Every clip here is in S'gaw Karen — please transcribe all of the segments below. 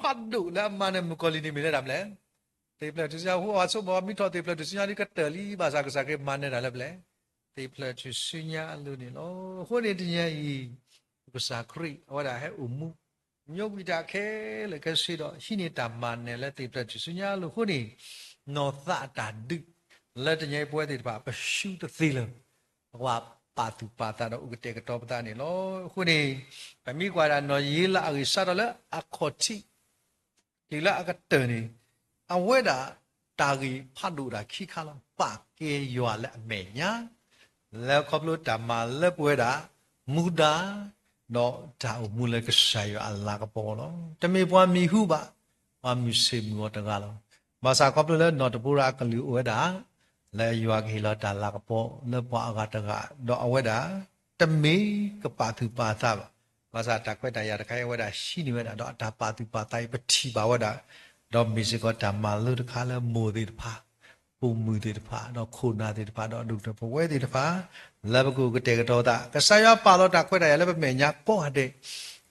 တၢ်ဂ့ၢ်ဖးဒိၣ်လၢအမၤနၢၤမုၣ်ကီၤလံၢ်န့ၣ်မ့ၢ်လၢတၢ်မနုၤလဲၣ်. သ့ၣ်ဖျၢၣ်ထူၣ်စုညါ ဟူအီၤအဆိကမိၣ် မ့ၢ်ထီၣ်သ့ၣ်ဖျၢၣ်ထူၣ်စုညါဒ်ကတၢၢ်လံ ဘၣ်ဆၣ်ကစၢ်ခရံာ်မၤနၢၤတၢ်လၢပျဲၢ် သ့ၣ်ဖျၢၣ်ထူၣ်စုညါအလိၤန့ၣ်လီၤ. အဃိန့ၣ်တနံၤအံၤ ပကစၢ်ခရံာ် အဝဲဒၣ်ဟဲအိၣ်မူ ညိကွံာ်တၢ်ခဲလၢာ်ခဲဆ့ဒီး ဟံးန့ၢ်တၢ်မၤနၢၤလၢသ့ၣ်ဖျၢၣ်ထူၣ်စုညါအလိၤအဃိန့ၣ်, နီၢ်သးအတၢ်ဒုး လၢတနံၤအံၤပဝဲသ့ၣ်တဖၣ် ပရှုံးတသ့လၢၤ ပကဘၣ်ပာ်သူၣ်ပာ်သးဒီးအိၣ်ကတဲာ်ကတီၤပသးန့ၣ်လီၤ. အဃိန့ၣ် ပမ့ၢ်ကွၢ်ဒၣ်နီၢ်ယ့လးအဂ့ၢ် စးထီၣ်လၢအခီၣ်ထံး တုၤလၢအကတၢၢ်န့ၣ် အဝဲဒၣ်တၢ်ဂ့ၢ်ဖးဒိၣ်တၢ်ခံခါလီၤ. ပာ်ကဲယွၤလၢအမဲာ်ညါ လၢခီဖျိတၢ်မၤလၢပဝဲဒၣ် မူဒါ ဒီးတၢ်အိၣ်မူလၢကစၢ်ယွၤအလၤကပီၤလီၤ. တမ့ၢ်ပှၤမံၤဟူဘၣ်, ပှၤမုၢ်ဆ့ၣ်မုၢ်ဂီၤတဂၤလီၤ. ဘၣ်ဆၣ်ခီဖျိလၢနီၢ်တပူၤရၤအကလုၢ်အိၣ်ဝဲဒၣ် လၢယွၤကဟ့ၣ်လီၤတၢ်လၤကပီၤလၢပှၤအဂၤတဂၤ, ဒီးအဝဲဒၣ် တမ့ၢ်ကပာ်သူၣ်ပာ်သးဘၣ်. ဘၣ်ဆၣ်တၢ်ခွဲးတၢ်ယာ်တခါအံၤ အဝဲဒၣ်ဟံးန့ၢ်ဝဲဒၣ် ဒီးအတၢ်ပာ်သူၣ်ပာ်သးအံၤ ပထံၣ်ဘၣ်ဝဲဒၣ်, ဒီးမ့ၢ်စ့ၢ်ကီးတၢ်မၤလိတခါလၢမိၢ်သ့ၣ်တဖၣ်, ပိာ်မုၣ်သ့ၣ်တဖၣ်, ဒီးခိၣ်နၢ်သ့ၣ်တဖၣ်, ဒီးဒိၣ်ကတၢၢ်ပဝဲသ့ၣ်တဖၣ် လၢပကအိၣ်ကတဲာ်ကတီၤသး, ကစၢ်ယွၤပာ်လီၤတၢ်ခွဲးတၢ်ယာ်လၢပမဲာ်ညါကိးဂၤဒဲး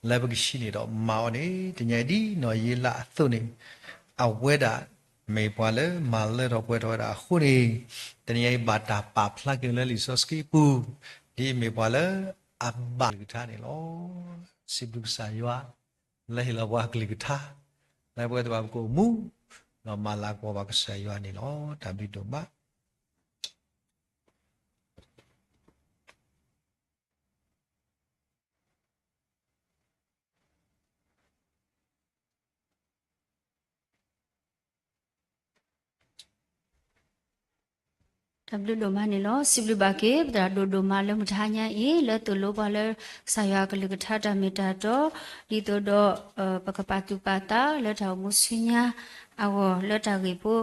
လၢပကဟံးန့ၢ်ဒီးမၤအီၤန့ၣ် တနံၤအံၤဒ်နီၢ်ယ့လးအသိးန့ၣ် အဝဲဒၣ် မ့ၢ်ပှၤလၢမၤလၢထီၣ်ပှဲၤထီၣ်ဝဲဒၣ်အဃိန့ၣ်, တနံၤအံၤဘၣ်တၢ်ပာ်ဖျါက့ၤလၢလံာ်စီဆှံပူၤ, ဒ်အမ့ၢ်ပှၤလၢအဘၣ်ကလုၢ်ကထါန့ၣ်လီၤ. စံးဘျုးကစၢ်ယွၤ လၢဟ့ၣ်လီၤပှၤကလုၢ်ကထါ လၢပဝဲသ့ၣ်တဖၣ်ပကအိၣ်မူ ဒီးမၤလၤကပီၤဘၣ်ကစၢ်ယွၤန့ၣ်လီၤ. တၢ်ဘျုးဒိၣ်မး. တၢ်ဘျုးဒိၣ်မးန့ၣ်လီၤ. စံးဘျုးဘၣ်က့ၤ ပသရၣ်ဒိၣ်ဒိၣ်မးလၢမုၢ်တဟါညါအံၤ လၢသိၣ်လိပှၤလၢ ကစၢ်ယွၤအကလုၢ်ကထါတၢ်မ့ၢ်တၢ်တီ, ဒ်သိးဒီး ပကပာ်သူၣ်ပာ်သးလၢတၢ်အိၣ်မူဆူညါအဂီၢ် လၢတၢ်ဂ့ၢ်ဖိ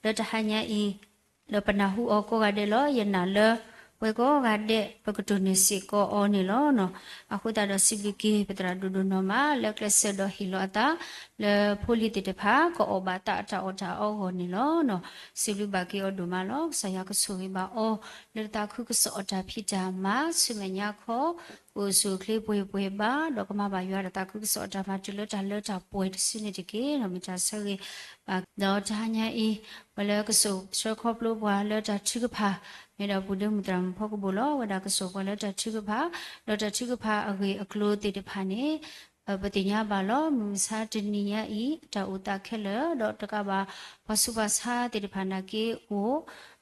လၢတဟါညါအံၤ ဒီးပနၢ်ဟူအီၤကိးဂၤဒဲးလီၤ. ယနာ်လၢ ပဝဲကိးဂၤဒဲး ပကတိၢ်န့ၢ်စ့ၢ်ကီးအီၤန့ၣ်လီၤ. အဃိသတးဒီးစံးဘျုးက့ၤ ပသရၣ်ဒိၣ်ဒိၣ်နီၢ်မး လၢကျဲးစၢးဒီးဟ့ၣ်လီၤအသး လၢဖိလံၤသ့ၣ်တဖၣ် ကအီၣ်ဘၣ်သးအတၢ်အီၣ်တၢ်အီအဂီၢ်န့ၣ်လီၤ. စံးဘျုးဘၣ်က့ၤအီၤဒိၣ်မးလီၤ. ကစၢ်ယွၤကဆိၣ်ဂ့ၤဘၣ်အီၤ လၢတၢ်သးခုကစီၣ်အတၢ်ဖံးတၢ်မၤ ဆူမဲာ်ညါခီ ကအိၣ်ဆူၣ်အိၣ်ချ့ပှဲၤပှဲၤဘၣ် ဒီးကမၤဘၣ်ယွၤတၢ်သးခုကစီၣ်အတၢ်မၤ တုၤလၢတၢ်လၢတၢ်ပှဲၤတစုန့ၣ်တက့ၢ်. မ့ၢ်တၢ်ဆၢဂ့ၤဘၣ် ဒီးတဟါညါအံၤ ပှၤလၢကစိာ်ဆှၢခီဖျိပှၤလၢတၢ်ထုကဖၣ် မ့ၢ်ဒီးပူၤဒ့မုၢ်သရၣ်မုၣ်ဖီကဘိၣ်လီၤ. အဝဲဒၣ်ကစိာ်ပှၤလၢတၢ်ထုကဖၣ် ဒီးတၢ်ထုကဖၣ်အဂ့ၢ်အကျိၤသ့ၣ်တဖၣ်န့ၣ် ပသ့ၣ်ညါဘၣ်လီၤ. မုၢ်မဆါတနံၤညါအံၤ တၢ်အိၣ်သးခဲလၢာ် ဒီးတကးဘၣ် ပှၤဆူးပှၤဆါသ့ၣ်တဖၣ်နာ်က့အိၣ်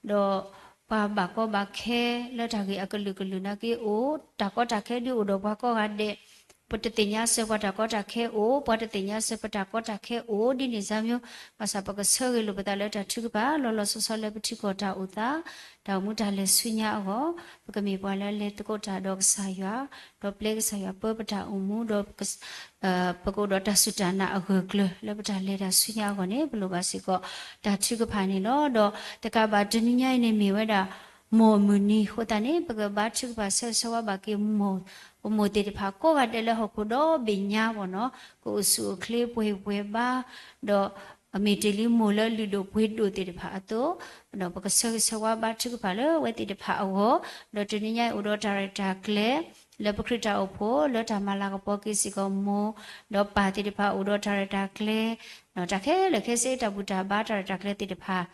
ဒီးပှၤဘၣ်ကီဘၣ်ခဲလၢတၢ်ဂ့ၢ်အကလုာ်ကလုာ်နာ်က့အိၣ်, တၢ်ကီတၢ်ခဲဒုးအိၣ်ဒီးပှၤကိးဂၤဒဲး, ပတသ့ၣ်ညါစၢၤပှၤတၢ်ကီတၢ်ခဲအိၣ်, ပှၤတသ့ၣ်ညါစၢၤပတၢ်ကီတၢ်ခဲအိၣ် ဒ်န့ၣ်စၢ်မံၤ, ဘၣ်ဆၣ်ပကဆၢဂ့ၤလိာ်ပသးလၢတၢ်ထုကဖၣ် လီၤလီၤဆီဆီလၢပထံကီၢ်တၢ်အိၣ်သး တၢ်အိၣ်မူတၢ်လဲၤဆူညါအဂီၢ်, ပကမ့ၢ်ပှၤလၢအလဲၤသကိးတၢ်ဒီးကစၢ်ယွၤ, ဒီးပျဲကစၢ်ယွၤပၢပတၢ်အိၣ်မူဒီး ပကအိၣ်ဒီးတၢ်စူၢ်တၢ်နာ်အဂၢၢ်ကျၢၤ လၢပတၢ်လဲၤတၢ်ဆူညါအဂီၢ်န့ၣ် ပလိၣ်ဘၣ်စ့ၢ်ကီးတၢ်ထုကဖၣ်န့ၣ်လီၤ. ဒီးတကးဘၣ်တနံၤညါအံၤန့ၣ်မ့ၢ်ဝဲဒၣ် မိၢ်မုၢ်နံၤအဃိသတးန့ၣ် ပကဘါထုကဖၣ်ဆၢဂ့ၤဆၢဝါဘၣ်က့ၤ ပမိၢ်သ့ၣ်တဖၣ်ကိးဂၤဒဲးလၢဟီၣ်ခိၣ်ဒီဘ့ၣ်ညါဘၣ်နီၤ, ကအိၣ်ဆူၣ်အိၣ်ချ့ပှဲၤပှဲၤဘၣ်, ဒီး အမ့ၢ်တ့ၢ်လံမိၢ်လၢလုၢ်ဒိၣ်ပှ့ၤဒိၣ်သ့ၣ်တဖၣ်အသိး, ဒီးပကဆၢဂ့ၤဆၢဝါဘါထုကဖၣ်လၢအဝဲသ့ၣ်တဖၣ်အဂီၢ်, ဒီးတနံၤညါအံၤအိၣ်ဒီးတၢ်ရဲၣ်တၢ်ကျဲၤ လၢပခရံာ်တၢ်အိၣ်ဖှိၣ် လၢတၢ်မၤလၤကပီၤက့ၤစ့ၢ်ကီးမိၢ်, ဒီးပၢ်သ့ၣ်တဖၣ်အိၣ်ဒီးတၢ်ရဲၣ်တၢ်ကျဲၤ, တၢ်ခဲလၢာ်ခဲဆ့တၢ်ဘူၣ်တၢ်ဘါတၢ်ရဲၣ်တၢ်ကျဲၤသ့ၣ်တဖၣ်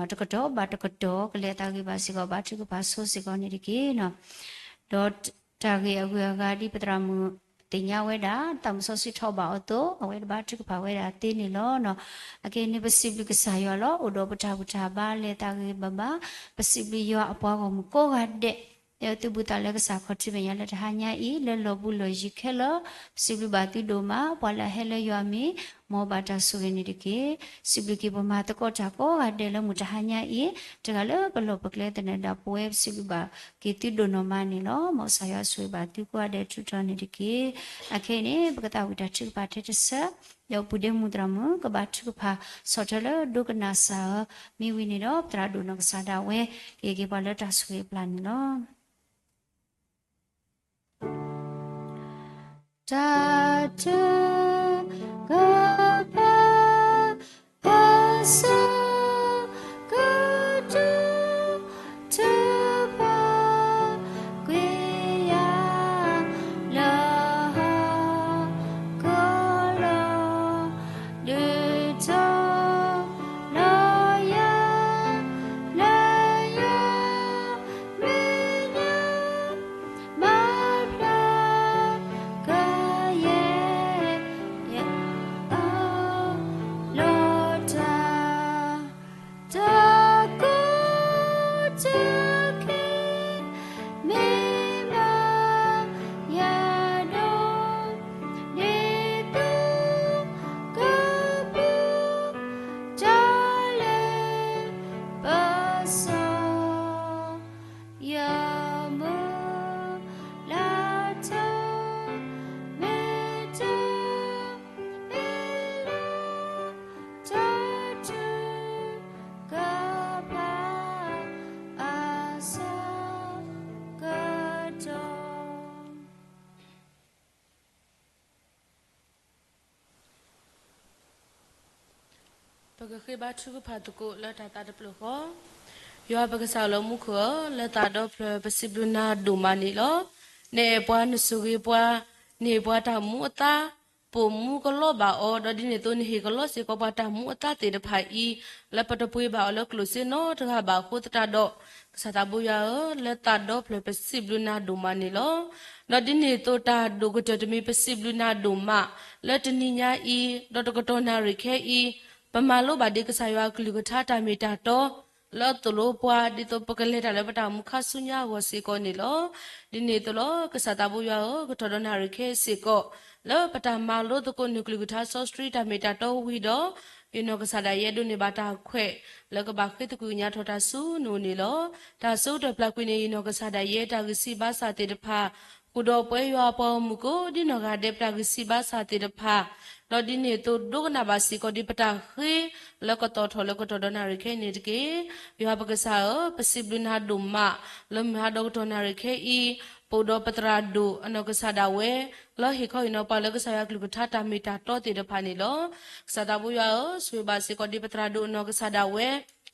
တကတီၢ်ဘၣ်တကတီၢ် ကလဲၤသးဂ့ၤဘၣ်စ့ၢ်ကီး ဘါထုကဖၣ်ဆိစ့ၢ်ကီးန့ၣ်တက့ၢ်. ဒီးတၢ်ဂ့ၢ်အဂုၤအဂၤဒ်ပသရၣ်မုၣ်သ့ၣ်ညါဝဲဒၣ် သးမုၢ်စီဆှံထီၣ်ဘၣ်အီၤအသိး အဝဲတဘါထုကဖၣ်ဝဲဒၣ်သ့န့ၣ်လီၤ. အခဲအံၤန့ၣ် ပစံးဘျုးကစၢ်ယွၤလီၤ. အိၣ်ဒီးပတၢ်ဘူၣ်တၢ်ဘါလဲၤသးဂ့ၤဘၣ်ဘၣ်, ပစံးဘျုးယွၤအပှၤဂီၢ်မုၢ်ကိးဂၤဒဲး လၢသုဘူးသးလၢကစၢ်ခီၣ်ထံးမဲာ်ညါလၢတဟါညါအံၤ လၢလီၢ်ဘူးလီၢ်ယံၤခဲလၢာ်, ပစံးဘျုးဘၣ်သုဒိၣ်မး ပှၤလၢအဟဲလၢယွၤအမံၤ မ်ဘၣ်တၢ်ဆိၣ်ဂ့ၤန့ၣ်တက့ၢ်. စံးဘျုးက့ၤပမၤသကိးတၢ်ကိးဂၤဒဲးလၢမုၢ်တဟါညါအံၤ တဂၤလၢပလီၢ်ပကျဲသနၢၣ်ဒၣ်ပဝဲ ပစံးဘျုးဘၣ်က့ၤသုဒိၣ်နီၢ်မးန့ၣ်လီၤ. မ်ကစၢ်ယွၤဆိၣ်ဂ့ၤဘၣ်သုကိးဂၤဒဲးထူးထီၣ်န့ၣ်တက့ၢ်. အခဲအံၤန့ၣ် ပကသးဝံၣ်တၢ်ထုကဖၣ်ထဲတစဲး, ဒီးပူၤဒ့မုၢ်သရၣ်မုၣ် ကဘါထုကဖၣ် ဆီၣ်ထွဲလၢဒိကနၣ်စၢ်ဧၢ, မ့ၢ်ဝံၤန့ၣ်ဒီး ပသရၣ်ဒိၣ်နီၢ်ကစၢ်ဒၣ်ဝဲ ကဟ့ၣ်က့ၤပှၤလၢတၢ်ဆိၣ်ဂ့ၤအပျၢ်န့ၣ်လီၤ. ပကဃ့ဘါထုကဖၣ်သကိးလၢတၢ်သးတဖျၢၣ်ဃီ, ယွၤပကစၢ်လၢမူခိၣ်ဧၢ, လၢသးဒီဖျၢၣ်ပစံးဘျုးနၤဒိၣ်မးန့ၣ်လီၤ. နအဲၣ်ပှၤနဆိၣ်ဂ့ၤပှၤ, နဟ့ၣ်ပှၤတၢ်မူအသါ, ပိာ်မူကလီဘၣ်အီၤ, ဒီးဒ်န့ၣ်အသိးနဟ့ၣ်ကလီစ့ၢ်ကီးပှၤတၢ်မူအသါသ့ၣ်တဖၣ်အံၤ, လၢပတပှ့ၤဘၣ်အီၤလၢကျိၣ်စ့နီတဂၤဘၣ်အဃိသတးဒီး, ကစၢ်သးဘိယွၤဧၢ, လၢသးဒီဖျၢၣ်ပစံးဘျုးနၤဒိၣ်မးန့ၣ်လီၤ. ဒီးဒ်န့ၣ်အသိးတၢ်ဒိၣ်ကတၢၢ်တမံၤပစံးဘျုးနၤဒိၣ်မး, လၢတနံၤညါအံၤ, ဒီးတကတီၢ်နၣ်ရံၣ်ခဲအံၤ, ပမၤလိဘၣ်ဒ်ကစၢ်ယွၤအကလုၢ်ကထါတၢ်မ့ၢ်တၢ်တီ, လၢအသိၣ်လိပှၤ ဒ်သိးပကလဲၤတၢ်လၢပတၢ်အိၣ်မူခါဆူညါအဂီၢ်စ့ၢ်ကီးန့ၣ်လီၤ. ဒ်န့ၣ်အသိးလီၤ, ကစၢ်သးဘိယွၤဧၢ, ကတီၢ်ဒီးနၣ်ရံၣ်ခဲအံၤစ့ၢ်ကီး, လၢပတၢ်မၤလိသကိးနကလုၢ်ကထါစီဆှံတၢ်မ့ၢ်တၢ်တီဝံၤဒီး, ယနီၢ်ကစၢ်ဒၣ်ယဲဒိးန့ၢ်ဘၣ်တၢ်ခွဲး, လၢကဘၣ်ဃ့သကွံာ်ကညးထီၣ်တၢ်ဆူနအိၣ်န့ၣ်လီၤ. တၢ်ဆၢကတီၢ်ပျၢ်ကွံာ်န့ၣ် ယနီၢ်ကစၢ်ဒၣ်ယဲတၢ်ဂံၢ်စၢ်ဘါစၢ်သ့ၣ်တဖၣ်, ဃုာ်ဒီးပဝဲယွၤအပှၤဂီၢ်မုၢ်ကိးဒ်နီၢ်ဂၤဒဲးပတၢ်ဂံၢ်စၢ်ဘါစၢ်သ့ၣ်တဖၣ်, ဒီးဒ်န့ၣ်အသိးဒိကနၣ်ဘၣ်စ့ၢ်ကီးဒ်ပတၢ်ဃ့, လၢကတီၢ်ထီၣ်လၢကတီၢ်ဒီးနၣ်ရံၣ်ခဲအံၤန့ၣ်တက့ၢ်. ယွၤပကစၢ်ဧၢ, ပစံးဘျုးနၤဒိၣ်မး, လၢမုၢ်ဟါဒီကတီၢ်နၣ်ရံၣ်ခဲအံၤ, ပအိၣ်ဒီးပသရၣ်ဒိၣ်အနီၢ်ကစၢ်ဒၣ်ဝဲ, လၢဟ့ၣ်ခီဟ့ၣ်နီၤပှၤလၢကစၢ်ယွၤကလုၢ်ကထါတၢ်မ့ၢ်တၢ်တီသ့ၣ်တဖၣ်န့ၣ်လီၤ. ကစၢ်သးဘိယွၤဧၢ, ဆိၣ်ဂ့ၤဘၣ်စ့ၢ်ကီးဒ်ပသရၣ်ဒိၣ်အနီၢ်ကစၢ်ဒၣ်ဝဲ,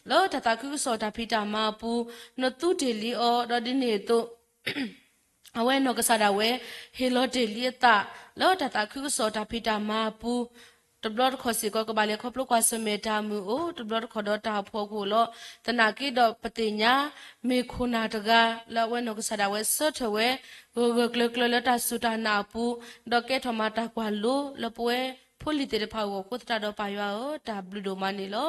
လၢတၢ်သးခုကစီၣ်တၢ်ဖံးတၢ်မၤအပူၤ, နသူတ့ၢ်လံအီၤ, ဒီးဒ်န့ၣ်အသိး အဝဲနီၢ်ကစၢ်ဒၣ်ဝဲ, ဟ့ၣ်လီၤတ့ၢ်လံအသး, လၢတၢ်သးခုကစီၣ်တၢ်ဖံးတၢ်မၤအပူၤ, တဘျီတခီၣ်စ့ၢ်ကီး ကဘၣ်လဲၤခီဖျိကွၢ်ဆၢၣ်မဲာ်တၢ်မုာ်အိၣ်, တဘျီတခီၣ်ဒီးတၢ်ဖှီၣ်ကအိၣ်လီၤ. သနာ်က့ဒီးပသ့ၣ်ညါ, မ့ၢ်ခိၣ်နၢ်တဂၤ, လၢအဝဲနီၢ်ကစၢ်ဒၣ်ဝဲဆၢထၢၣ်ဝဲ, ဂၢၢ်ဂၢၢ်ကျၢၤကျၢၤလၢတၢ်စူၢ်တၢ်နာ်အပူၤ, ဒီးကဲထီၣ်မၤတၢ်ကွၢ်လိလၢပဝဲဖိလံၤသ့ၣ်တဖၣ်အဂီၢ်အဃိသတးဒီးပၢ်ယွၤဧၢ, တၢ်ဘျုးဒိၣ်မးန့ၣ်လီၤ.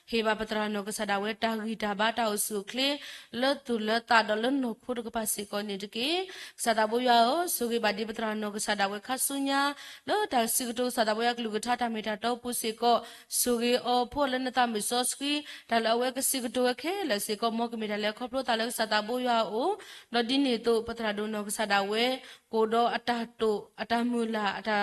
ဟ့ၣ်ဘၣ်ပသရၣ်နီၢ်ကစၢ်ဒၣ်ဝဲတၢ်ဂံၢ်တၢ်ဘါတၢ်အိၣ်ဆူၣ်အိၣ်ချ့, လၢသူၣ်လၢသးဒီးလၢနီၢ်ခိတကပၤစ့ၢ်ကီးန့ၣ်တက့ၢ်. ကစၢ်သးဘိယွၤဧၢ, ဆိၣ်ဂ့ၤဘၣ်ဒ်ပသရၣ်နီၢ်ကစၢ်ဒၣ်ဝဲခါဆူညါ, လၢတၢ်စံးကတိၤကစၢ်သးဘိယွၤကလုၢ်ကထါတၢ်မ့ၢ်တၢ်တီအပူၤစ့ၢ်ကီး, ဆိၣ်ဂ့ၤအီၤဖှိၣ်လၢနသးမုာ်စီဆှံ, တၢ်လၢအဝဲကစံးကတိၤဝဲခဲလၢာ်စ့ၢ်ကီး မ်ကမ့ၢ်တၢ်လဲၤခီဖျိသးလၢကစၢ်သးဘိယွၤအအိၣ်, ဒီးဒ်န့ၣ်အသိး ပသရၣ်ဒိၣ်နီၢ်ကစၢ်ဒၣ်ဝဲ, ကအိၣ်ဒီးအတၢ်တိာ်အတၢ်မုၢ်လၢ်အတၢ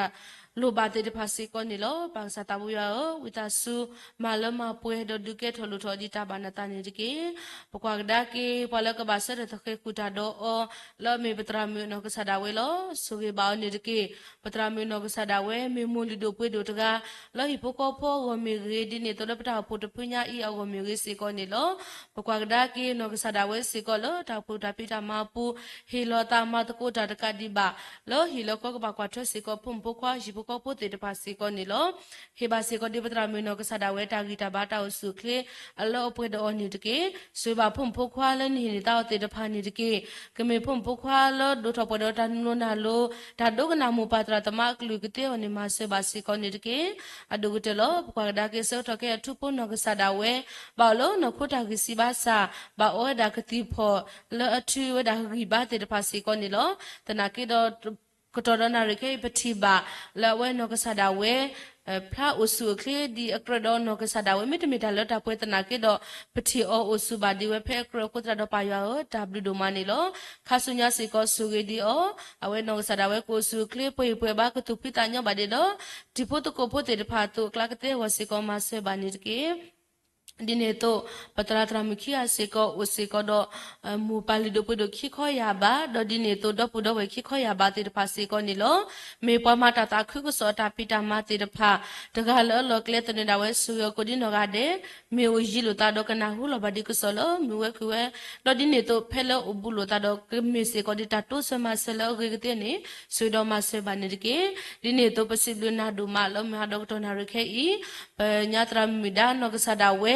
်လိၣ်ဘၣ်သ့ၣ်တဖၣ်စ့ၢ်ကီးန့ၣ်လီၤ. ပၢ်ကစၢ်သးဘိယွၤဧၢ, ဝံသးစူၤ, မၤလၢမၤပှဲၤဒီးဒုးကဲထီၣ်လိၣ်ထီၣ်ဒ်တၢ်ဘၣ်နသးန့ၣ်တက့ၢ်. ပကွၢ်ကဒါက့ၤ ပှၤလၢကဘၣ်ဆၢထၢၣ်သဃဲၤဃုာ်တၢ်ဒီးအီၤ, လၢအမ့ၢ်ပသရၣ်မုၣ်အနီၢ်ကစၢ်ဒၣ်ဝဲလီၤ. ဆိၣ်ဂ့ၤဘၣ်အီၤန့ၣ်တက့ၢ်. ပသရၣ်မုၣ်အနီၢ်ကစၢ်ဒၣ်ဝဲ မ့ၢ်မိၢ်လုၢ်ဒိၣ်ပှ့ၤဒိၣ်တဂၤ, လၢဟံၣ်ဖိဃီဖိအဂီၢ်မ့ၢ်ဂ့ၤ, ဒ်န့ၣ်အသိးလၢပတၢ်အိၣ်ဖှိၣ်တဖုညါအံၤအဂီၢ်မ့ၢ်ဂ့ၤစ့ၢ်ကီးန့ၣ်လီၤ. ပကွၢ်ကဒါက့ၤနီၢ်ကစၢ်ဒၣ်ဝဲစ့ၢ်ကီးလၢတၢ်အိၣ်ဖှိၣ်တၢ်ဖံးတၢ်မၤအပူၤ, ဟ့ၣ်လီၤသးမၤသကိးတၢ်တကးဒံးဘၣ်, လၢဟ့ၣ်လီၤဃီကဘၣ်ကွၢ်ထွဲစ့ၢ်ကီးဖိမုၣ်ဖိခွါဟံၣ်ဖိဃီဖိသ့ၣ်တဖၣ်စ့ၢ်ကီးန့ၣ်လီၤ. ဟ့ၣ်ဘၣ်စ့ၢ်ကီးဒ်ပသရၣ်မုၣ်နီၢ်ကစၢ်ဒၣ်ဝဲတၢ်ဂံၢ်တၢ်ဘါတၢ်အိၣ်ဆူၣ်အိၣ်ချ့, အလၢအပှဲၤဒီးအီၤန့ၣ်တက့ၢ်. ဆိၣ်ဂ့ၤဘၣ်ဖိမုၣ်ဖိခွါလၢနဟ့ၣ်န့ၢ်သးအီၤသ့ၣ်တဖၣ်န့ၣ်တက့ၢ်. ကမ့ၢ်ဖိမုၣ်ဖိခွါလၢဒိၣ်ထီၣ်ပှဲၤဒီးတၢ်နူၤနၢ်လိၤ, တၢ်ဒိကနၣ်မိၢ်ပၢ်သရၣ်သမါအကလုၢ်ကသ့အဂီၢ်န့ၣ် မၤစၢၤဘၣ်စ့ၢ်ကီးန့ၣ်တက့ၢ်. အဒိၣ်ကတၢၢ်လီၤ. ပကွၢ်ကဒါက့ၤဆၢကတီၢ်ခဲအံၤအထူဖိနီၢ်ကစၢ်ဒၣ်ဝဲ, ဘၣ်အိၣ်လၢနီၢ်ခိတၢ်ဂံၢ်စၢ်ဘါစၢ်, ဘၣ်အီဝဲဒၣ်ကသံၣ်ဖီၣ်လၢအထုဝဲဒၣ်ဂံၢ်ဘါသ့ၣ်တဖၣ်စ့ၢ်ကီးန့ၣ်လီၤ. သနာ်က့ဒီး ကတီၢ်ဒီးနၣ်ရံၣ်ခဲအံၤ ပထံၣ်ဘၣ်လၢအဝဲနီၢ်ကစၢ်ဒၣ်ဝဲ ဖျါအိၣ်ဆူၣ်အိၣ်ချ့ဒ်အကြၢးဒီးနီၢ်ကစၢ်ဒၣ်ဝဲ မ့တမ့ၢ်တၢ်လၢတၢ်ပှဲၤသနာ်က့ဒီး ပထံၣ်အီၤအိၣ်ဆူၣ်ဘၣ်ဒံးဝဲဖဲအကြၢးအဃိသတးဒီးပၢ်ယွၤဧၢ, တၢ်ဘျုးဒိၣ်မးန့ၣ်လီၤ. ခါဆူညါစ့ၢ်ကီးဆိၣ်ဂ့ၤဒံးအီၤ, အဝဲနီၢ်ကစၢ်ဒၣ်ဝဲကအိၣ်ဆူၣ်အိၣ်ချ့ပှဲၤဟံၣ်ပှဲၤဘါကသူၣ်ဖှံသးညီဘၣ်ဒံးဒီး တံၤဖိသကိးဖိသ့ၣ်တဖၣ်အသိးအကျါကသ့အဂီၢ်စ့ၢ်ကီး မၤစၢၤဘၣ်န့ၣ်တက့ၢ်. ဒ်န့ၣ်အသိး ပသရၣ်သရၣ်မုၣ်ခံဂၤစ့ၢ်ကီး အိၣ်စ့ၢ်ကီးဒီး မိၢ်ပၢ်လုၢ်ဒိၣ်ပှ့ၤဒိၣ်ခံခီယၢ်ဘး, ဒီးဒ်န့ၣ်အသိး ဒီပုၢ်ဒီဝဲၢ်ခံခီယၢ်ဘးသ့ၣ်တဖၣ်စ့ၢ်ကီးန့ၣ်လီၤ. မ့ၢ်ပှၤမၤတၢ်သးခုကစီၣ်အတၢ်ဖံးတၢ်မၤသ့ၣ်တဖၣ် တဂၤလၢအလီၢ်ကျဲသနၢၣ်ဒၣ်ဝဲ ဆိၣ်ဂ့ၤအီၤကိးဒ်နီၢ်ဂၤဒဲး, မ့ၢ်အိၣ်ယံၤလိာ်သးဒီးကနၢ်ဟူလီၤဘၣ်ဒံးကစီၣ်လၢမုာ်ဝဲခုၣ်ဝဲ, ဒီးဒ်န့ၣ်အသိး ဖဲလၢအိၣ်ဘူးလိာ်သးဒီးကမ့ၢ်စ့ၢ်ကီးဒ်တၢ်တိစၢၤမၤစၢၤလၢအဂ့ၤကသ့န့ၣ် ဆိၣ်ဂ့ၤဒီးမၤစၢၤဘၣ်န့ၣ်တက့ၢ်. ဒ်န့ၣ်အသိး ပစံးဘျုးနၤဒိၣ်မးလၢမုၢ်ဟါဒီကတီၢ်နၣ်ရံၣ်ခဲအံၤ, ပညါသရၣ်မုၣ်ဒါနီၢ်ကစၢ်ဒၣ်ဝဲ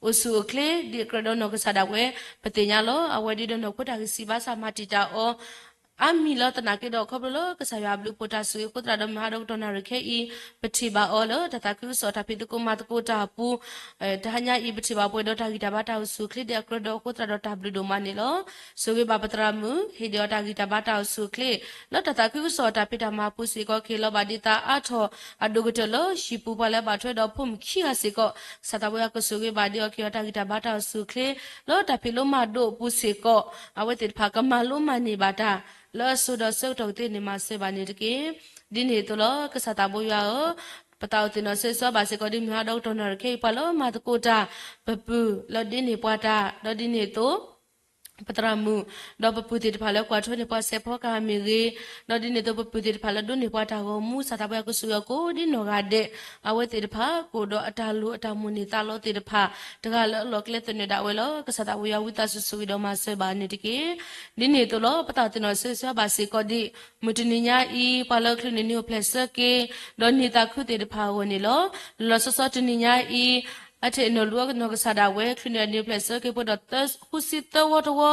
အိၣ်ဆူၣ်အိၣ်ချ့ ဒ်အကြၢးဒီးနီၢ်ကစၢ်ဒၣ်ဝဲ ပသ့ၣ်ညါလီၤ. အဝဲဒ်ဒီးနီၢ်ခိတၢ်ဂံၢ်စၢ်ဘါစၢ်မၤတံာ်တာ်အီၤ အါမံၤလီၤ. သနာ်က့ဒီး ခီဖျိလၢကစၢ်ယွၤအဘျုးအဖှိၣ်တၢ်ဆိၣ်ဂ့ၤအဃိသတးဒီး မုၢ်ဟါဒီကတီၢ်နၣ်ရံၣ်ခဲအံၤ ပထံၣ်ဘၣ်အီၤလၢတၢ်သးခုကစီၣ်တၢ်ဖံးသကိးမၤသကိးတၢ်အပူၤ, တဟါညါအံၤ ပထံၣ်ဘၣ်ပှဲၤဒီးတၢ်ဂံၢ်တၢ်ဘါတၢ်အိၣ်ဆူၣ်အိၣ်ချ့ ဒ်အကြၢးဒီးအဃိသတးဒီးတၢ်ဘျုးဒိၣ်မးန့ၣ်လီၤ. ဆိၣ်ဂ့ၤဘၣ်ပသရၣ်မုၣ် ဟ့ၣ်ဒံးအီၤတၢ်ဂံၢ်တၢ်ဘါတၢ်အိၣ်ဆူၣ်အိၣ်ချ့ လၢတၢ်သးခုကစီၣ်တၢ်ဖံးတၢ်မၤအပူၤစ့ၢ်ကီး ကဟ့ၣ်လီၤဘၣ်ဒံးသးအါထီၣ် အဒိၣ်ကတၢၢ်လၢ ဟံၣ်ပူၤပှၤလၢဘၣ်ထွဲဒီးဖိမုၣ်ခံဂၤစ့ၢ်ကီး, ကစၢ်သးဘိယွၤကဆိၣ်ဂ့ၤဘၣ်ဒံးအီၤ ကဟ့ၣ်အီၤတၢ်ဂံၢ်တၢ်ဘါတၢ်အိၣ်ဆူၣ်အိၣ်ချ့ လၢတၢ်ဖံးလိမၤဒိးအပူၤစ့ၢ်ကီး, အဝဲသ့ၣ်တဖၣ်ကမၤလိမၤန့ၢ်ဘၣ်တၢ် လၢအစိၤဒီးဆၢကတီၢ်ကသ့န့ၣ် မၤစၢၤဘၣ်န့ၣ်တက့ၢ်. ဒ်န့ၣ်အသိးလီၤ. ကစၢ်သးဘိယွၤဧၢ, ပသးအိၣ်သ့ၣ်နီၣ်ဆၢဂ့ၤဆၢဝါဘၣ်စ့ၢ်ကီး ဒ်မုၢ်ဟါဒီကတီၢ်နၣ်ရံၣ်ခဲအံၤ ပှၤလၢမၤသကိးတၢ်, ပပုၢ်လၢဒ့န့ၢ်ပှၤတၢ်, ဒီးဒ်န့ၣ်အသိး ပသရၣ်မုၣ်, ဒီးပပုၢ်သ့ၣ်တဖၣ်လၢကွၢ်ထွဲန့ၢ်ပှၤစဲးဖီကဟၣ်မ့ၢ်ဂ့ၤ, ဒီးဒ်န့ၣ်အသိးပပုၢ်သ့ၣ်တဖၣ်လၢဒိးန့ၢ်ပှၤတၢ်ဂီၤမူ ကစၢ်သးပှဲၤအကစူၢ်အက့ၤကိးဒ်နီၢ်ဂၤဒဲး, အဝဲသ့ၣ်တဖၣ်ကအိၣ်ဒီးအတၢ်လိၣ်အတၢ်မိၣ်န့ၢ်သးလီသ့ၣ်တဖၣ်, တဂၤလၢအလီၢ်ကျဲသနၢၣ်ဒၣ်ဝဲလီၤ. ကစၢ်သးပှဲၤယွၤဝံသးစူၤဆိၣ်ဂ့ၤဒီးမၤစၢၤဘၣ်န့ၣ်တက့ၢ်. ဒ်န့ၣ်အသိးလီၤ ပသးသ့ၣ်နီၣ်ဆၢဂ့ၤဆၢဝါဘၣ်စ့ၢ်ကီးဒ် မုၢ်တနံၤညါအံၤ ပှၤလၢချုးန့ၢ်နံၣ်အိၣ်ဖျဲၣ်ဆၢက့ၤ, ဒီးန့ၢ်သးခုသ့ၣ်တဖၣ်အဂီၢ်န့ၣ်လီၤ. လီၤလီၤဆီဆီတနံၤညါအံၤ အထံၣ်နီၢ်လူၤအနီၢ်ကစၢ်ဒၣ်ဝဲ ချုးန့ၢ်နံၣ်အိၣ်ဖျဲၣ်ဆၢက့ၤပှဲၤဒီးသၢဃုဆံသၢဝီတဝီ,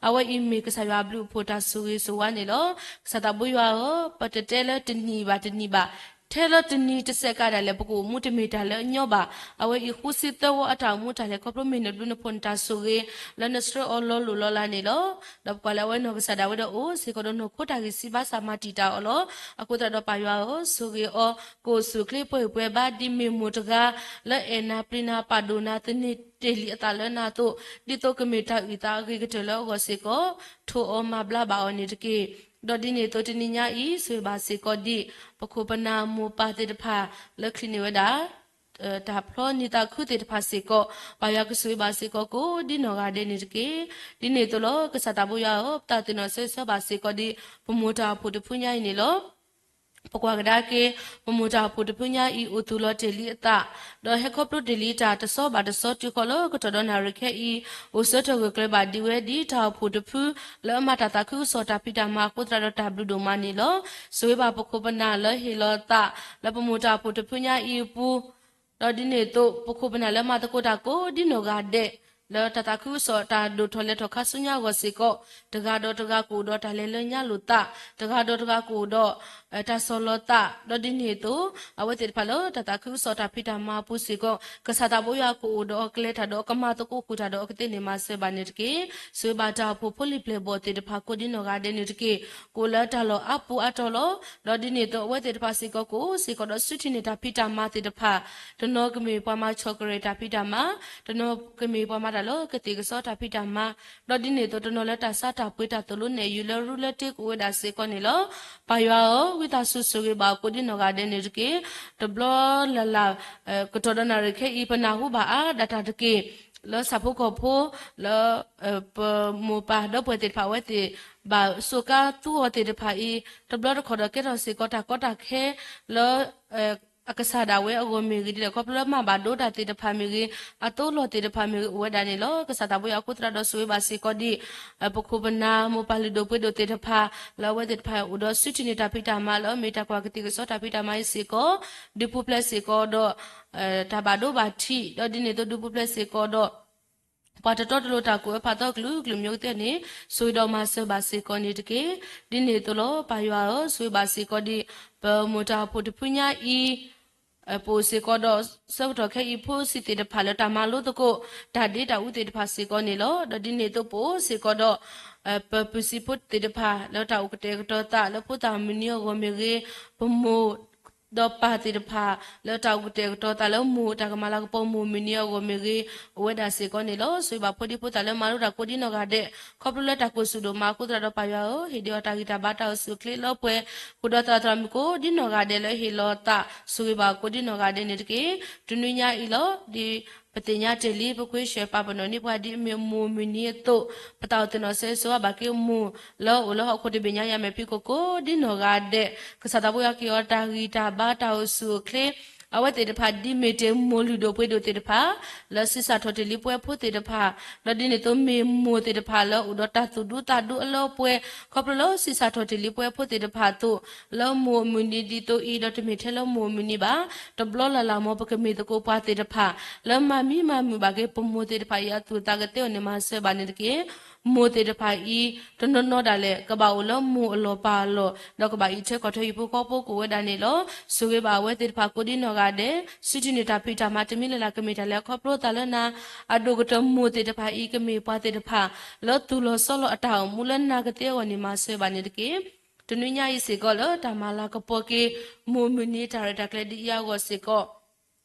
အဝဲအံၤမ့ၢ်ကစၢ်ယွၤအဘျုးအဖှိၣ်တၢ်ဆိၣ်ဂ့ၤဆိၣ်ဝါန့ၣ်လီၤ. ကစၢ်သးပှဲၤယွၤဧၢ, ပတတဲလၢတနံၣ်ဘၣ်တနံၣ်ဘၣ်, ထဲလၢတနံၤတစဲးကးဒၣ်လဲာ် ပကအိၣ်မူတမ့ၢ်တၢ်လၢအညီဘၣ်. အဝဲအံၤဃုဆံသၢဝီအတၢ်အိၣ်မူတၢ်လဲၤခီဖျိမ့ၢ်နဘျုးနဖှိၣ်နတၢ်ဆိၣ်ဂ့ၤ လၢနဆှၢအီၤလီၤလိၢ်လီၤလးန့ၣ်လီၤ. ဒီးပကွၢ်လၢအဝဲနီၢ်ကစၢ်ဒၣ်ဝဲဒီးအိၣ်စ့ၢ်ကီးဒီးနီၢ်ခိတၢ်ဂံၢ်စၢ်ဘါစၢ်မၤတံာ်တာ်အီၤလီၤ. အဃိသတးဒီးပၢ်ယွၤဧၢ, ဆိၣ်ဂ့ၤအီၤ, ကအိၣ်ဆူၣ်အိၣ်ချ့ပှဲၤပှဲၤဘၣ်ဒ်မ့ၢ်မိၢ်တဂၤ လၢအဲၣ်နၤပျံၤနၤပာ်ဒိၣ်နၤသန့ၤတ့ၢ်လံအသးလၢနၤအသိး, ဒ်သိးကမ့ၢ်တၢ်အုၣ်သးအဂ့ၤကတၢၢ်လၢအဂီၢ်စ့ၢ်ကီး, ထိၣ်အီၤမၤဘျါဘၣ်အီၤန့ၣ်တက့ၢ်. ဒီးဒ်န့ၣ်အသိးတနံၤညါအံၤ ဆိၣ်ဂ့ၤဘၣ်စ့ၢ်ကီးဒ် ပခိၣ်ပနၢ်မိၢ်ပၢ်သ့ၣ်တဖၣ် လၢချုးန့ၢ်ဝဲဒၣ် တၢ်ဖျီန့ၢ်သးခုသ့ၣ်တဖၣ်စ့ၢ်ကီး, ပၢ်ယွၤကဆိၣ်ဂ့ၤဘၣ်စ့ၢ်ကီးကိးဒ်နီၢ်ဂၤဒဲးန့ၣ်တက့ၢ်. ဒ်န့ၣ်အသိးလီၤ ကစၢ်သးပှဲၤယွၤဧၢ, ပသးသ့ၣ်နီၣ်ဆၢဂ့ၤဆၢဝါဘၣ်စ့ၢ်ကီးဒ် ပမိၢ်တၢ်အိၣ်ဖှိၣ်တဖုညါအံၤန့ၣ်လီၤ. ပကွၢ်ကဒါက့ၤ ပမိၢ်တၢ်အိၣ်ဖှိၣ်တဖုညါအံၤ အိၣ်သူၣ်လီၤတ့ၢ်လံအသး, ဒီးဟဲခီဖျိတ့ၢ်လံတၢ်တဆီဘၣ်တဆီတုၤဃီၤလၢကတီၢ်ဒီးနၣ်ရံၣ်ခဲအံၤ, အိၣ်ဆၢထၢၣ်ဂၢၢ်ကျၢၤဘၣ်ဒံးဝဲဒ်တၢ်အိၣ်ဖှိၣ်တဖု လၢအမၤတၢ်သးခုကစီၣ်တၢ်ဖံးတၢ်မၤအဃိသတးဒီးတၢ်ဘျုးဒိၣ်မးန့ၣ်လီၤ. ဆိၣ်ဂ့ၤဘၣ်ပခိၣ်ပနၢ်လၢဟ့ၣ်လီၤသး လၢပမိၢ်တၢ်အိၣ်ဖှိၣ်တဖုညါအံၤအပူၤ, ဒီးဒ်န့ၣ်အသိး ပခိၣ်ပနၢ်လၢမၤသကိးတၢ်ကိးဒ်နီၢ်ဂၤဒဲး လၢတၢ်သးခုကစီၣ်တၢ်ဒိၣ်ထီၣ်လဲၤထီၣ်ခါဆူညါအဂီၢ်စ့ၢ်ကီး, တဂၤဒီးတဂၤကအိၣ်ဒီးတၢ်လဲၤလၢညါလိာ်သး, တဂၤဒီးတဂၤကအိၣ်ဒီး တၢ်ဆီၣ်လီၤသး, ဒီးဒ်န့ၣ်အသိး အဝဲသ့ၣ်တဖၣ်လၢတၢ်သးခုကစီၣ်တၢ်ဖံးတၢ်မၤအပူၤစ့ၢ်ကီး, ကစၢ်သးပှဲၤယွၤကအိၣ်ဒီးအီၤကျဲတၢ်ဒီးအီၤကမၤသကိးဃုာ်တၢ်ဒီးအီၤကသ့န့ၣ်မၤစၢၤဘၣ်န့ၣ်တက့ၢ်. ဆိၣ်ဂ့ၤဘၣ်တၢ်အိၣ်ဖှိၣ်ဖိလံၤပျဲၢ်ဘီၣ်သ့ၣ်တဖၣ်ကိးဒ်နီၢ်ဂၤဒဲးန့ၣ်တက့ၢ်. ကအိၣ်လၢတၢ်လီၢ်အါပူၤအါတီၤလီၤ. ဒီးဒ်န့ၣ်အသိးအဝဲသ့ၣ်တဖၣ်စ့ၢ်ကီးကအိၣ်စ့ၢ်ကီးဒီးဆူထံၣ်န့ၢ်တၢ်ဖံးတၢ်မၤသ့ၣ်တဖၣ်, တနီၤကမ့ၢ်ပှၤမၤဆီၣ်ကရဲၣ်တၢ်ဖံးတၢ်မၤ, တနီၤကမ့ၢ်ပှၤမၤတၢ်လၢကသ့ၣ်ကစီတၢ်ဖံးတၢ်မၤ, ဒီးဒ်န့ၣ်အသိးတနီၤလၢတၢ်ဆါတၢ်ပှ့ၤတၢ်သိၣ်လိနဲၣ်ယုၤလၢရူလၢတ့ကအိၣ်ဝဲဒၣ်စ့ၢ်ကီးန့ၣ်လီၤ. ပၢ်ယွၤဧၢ, ဝံသးစူၤဆိၣ်ဂ့ၤဘၣ်အီၤကိးဒ်နီၢ်ဂၤဒဲးန့ၣ်တက့ၢ်. တဘျီလၢ်လၢ် ကတီၢ်ဒီးနၣ်ရံၣ်ခဲအံၤ ပနၢ်ဟူဘၣ်အါဒၣ်တၢ်တက့ၢ်, လၢဆၣ်ဖိကီၢ်ဖိ လၢ ပမိၢ်ပၢ်ဒီပုၢ်ဝဲၢ်သ့ၣ်တဖၣ်အဝဲသ့ၣ် ဘၣ်စူးကါသူအီၤသ့ၣ်တဖၣ်အံၤ, တဘျီတခီၣ်ဒီးကဲထီၣ်စ့ၢ်ကီးတၢ်ကီတၢ်ခဲ လၢ အကစၢ်ဒၣ်ဝဲအဂီၢ်မ့ၢ်ဂ့ၤဒ်လဲၣ် ခီဖျိလၢမၤဘၣ်ဒိတၢ်သ့ၣ်တဖၣ်မ့ၢ်ဂ့ၤ, အသိလီၢ်သ့ၣ်တဖၣ်မ့ၢ်ဂ့ၤ အိၣ်ဝဲဒၣ်န့ၣ်လီၤ. ကစၢ်သးပှဲၤယွၤအဃိသတးဒီးဆိၣ်ဂ့ၤဘၣ်စ့ၢ်ကီးဒ် ပခိၣ်ပနၢ်မိၢ်ပၢ်လုၢ်ဒိၣ်ပှ့ၤဒိၣ်သ့ၣ်တဖၣ် လၢအဝဲသ့ၣ်တဖၣ်အိၣ်ဒီးဆူထံၣ်န့ၢ်တၢ်ဖံးတၢ်မၤလၢအမ့ၢ်တၢ်ကွၢ်ကသ့ၣ်ကစီတၢ်ဖံးတၢ်မၤအံၤစ့ၢ်ကီး, ဒုးပူၤဖျဲးစ့ၢ်ကီးဒီး တၢ်ဘၣ်ဒိဘၣ်ထံး, ဒီးဒ်န့ၣ်အသိးဒုးပူၤဖျဲးစ့ၢ်ကီးဒီး ပှၤတတီတလိၤတၢ်ကူၣ်အၢဖးသီကလုာ်ကလုာ်မ့ၢ်အိၣ်ကသ့ၣ်န့ၣ် ဆိၣ်ဂ့ၤဒီးမၤစၢၤဘၣ်စ့ၢ်ကီးန့ၣ်တက့ၢ်. ဒ်န့ၣ်အသိးလီၤ ပၢ်ယွၤဧၢ, ဆိၣ်ဂ့ၤဘၣ်စ့ၢ်ကီးဒ် ပမိၢ်တၢ်အိၣ်ဖှိၣ်တဖုညါအံၤ ပအိၣ်စ့ၢ်ကီးဒီး ဆၢကတီၢ်ခဲအံၤဖိဆံးသ့ၣ်တဖၣ်လၢတၢ်မၤလိသကိး တၢ်ဒ့တၢ်အူသ့ၣ်တဖၣ်စ့ၢ်ကီးန့ၣ်လီၤ. ဒီးဒ်န့ၣ်အသိးပအိၣ်စ့ၢ်ကီးဒီး ပပုၢ်စံးဖိသ့ၣ်တဖၣ် လၢတၢ်အိၣ်ကတဲာ်ကတီၤသးလၢဖိသၣ်မုၢ်နံၤအဂီၢ်မ့ၢ်ဂ့ၤ, ပမိၢ် ဒီးပၢ်သ့ၣ်တဖၣ် လၢတၢ်အိၣ်ကတဲာ်ကတီၤသးလၢမိၢ်တၢ်ကမၤလၤကပီၤမိၢ်မုၢ်နံၤအဂီၢ်မ့ၢ်ဂ့ၤ, အိၣ်ဝဲဒၣ်စ့ၢ်ကီးန့ၣ်လီၤ. ဆိၣ်ဂ့ၤဘၣ်ဖိဒံဖိသၣ်လၢမၤလိတၢ်ကိးဒ်နီၢ်ဂၤဒဲး ခီဖျိလၢတၢ်ကိၢ်ဆူၣ်ဒိၣ်မးအဃိသတးဒီးပၢ်ယွၤဧၢ, ဟ့ၣ်ဒံးအီၤတၢ်ဂံၢ်တၢ်ဘါတၢ်အိၣ်ဆူၣ်အိၣ်ချ့လၢပှဲၤ, ဃုာ်ဒီးသရၣ်သရၣ်မုၣ်ကိးဒ်နီၢ်ဂၤဒဲးလၢဟ့ၣ်လီၤသး ဆိၣ်ဂ့ၤဘၣ်ကိးဒ်နီၢ်ဂၤဒဲးန့ၣ်တက့ၢ်. တနွံညါအံၤလီၤ ဒ်ပသ့ၣ်ညါတ့ၢ်လံ ပခွ့ဆှၢပာ်ပနီၣ်န့ၢ်ပှၤဒ်အမ့ၢ်မိၢ်မုၢ်နံၤအသိး, ပသးအိၣ်သ့ၣ်နီၣ်ဆၢဂ့ၤဆၢဝါဘၣ်က့ၤမိၢ် လၢအအိၣ်လၢဟီၣ်ခိၣ်တဘ့ၣ်ညါယၤမဲာ်ဖံးခိၣ်ကိးဒ်နီၢ်ဂၤဒဲး, ကစၢ်သးပှဲၤယွၤက့ၤအီၤတၢ်ဂံၢ်တၢ်ဘါတၢ်အိၣ်ဆူၣ်အိၣ်ချ့ အဝဲသ့ၣ်တဖၣ်ဒ်မ့ၢ်တ့ၢ်မိၢ်လုၢ်ဒိၣ်ပှ့ၤဒိၣ်သ့ၣ်တဖၣ် လၢဆံးစၢ်ထီၣ်တ့ၢ်လံပှဲၤဖိသ့ၣ်တဖၣ်, ဒီးဒ်န့ၣ်အသိးမ့ၢ်မိၢ်သ့ၣ်တဖၣ်လၢအိၣ်ဒီးတၢ်သူၣ်ဒူသးဒူအလၢပှဲၤ ခီဖျိလၢဆံးစၢ်ထီၣ်တ့ၢ်လံပှဲၤဖိသ့ၣ်တဖၣ်အသိး, လၢမိၢ်အမုၢ်နံၤဒ်သိးအံၤ ဒီးတမ့ၢ်ထဲလၢမိၢ်အမုၢ်နံၤဘၣ်, တဘျီလၢ်လၢ်မ်ပကမ့ၢ်သကိးပှၤသ့ၣ်တဖၣ် လၢမၤမံမၤမုာ်ဘၣ်က့ၤပမိၢ်သ့ၣ်တဖၣ်အံၤအသူၣ်အသးကသ့အီၤန့ၣ်မၤစၢၤဘၣ်န့ၣ်တက့ၢ်. မိၢ်သ့ၣ်တဖၣ်အံၤ တနီၤနီၤဒၣ်လဲာ် ကဘၣ်အိၣ်လၢမိၢ်အလီၢ်ပၢ်အလီၢ် ဒီးကဘၣ်အံးထွဲကွၢ်ထွဲဟံၣ်ဖိဃီဖိကအိၣ်ဝဲဒၣ်န့ၣ်လီၤ. ဆိၣ်ဂ့ၤဘၣ်အဝဲသ့ၣ်တဖၣ်ကိးဒ်နီၢ်ဂၤဒဲး, ဆူထံၣ်န့ၢ်တၢ်ဖံးတၢ်မၤတမံၤလၢ်လၢ်ကမ့ၢ်တၢ်လၢအခီဖျိသးလၢနၤ, အဒိၣ်ကတၢၢ်မိၢ်သ့ၣ်တဖၣ်အံၤ ကမ့ၢ်ပှၤသ့ၣ်တဖၣ် လၢသူၣ်လီၤဆီလီၤအတၢ်အိၣ်မူလၢနၤကသ့အဂီၢ်န့ၣ်မၤစၢၤဘၣ်န့ၣ်တက့ၢ်. တနွံညါအံၤစ့ၢ်ကီးလၢတၢ်မၤလၤကပီၤက့ၤ မိၢ်မုၢ်နံၤတၢ်ရဲၣ်တၢ်ကျဲၤဒ်အံၤအဂီၢ်စ့ၢ်ကီး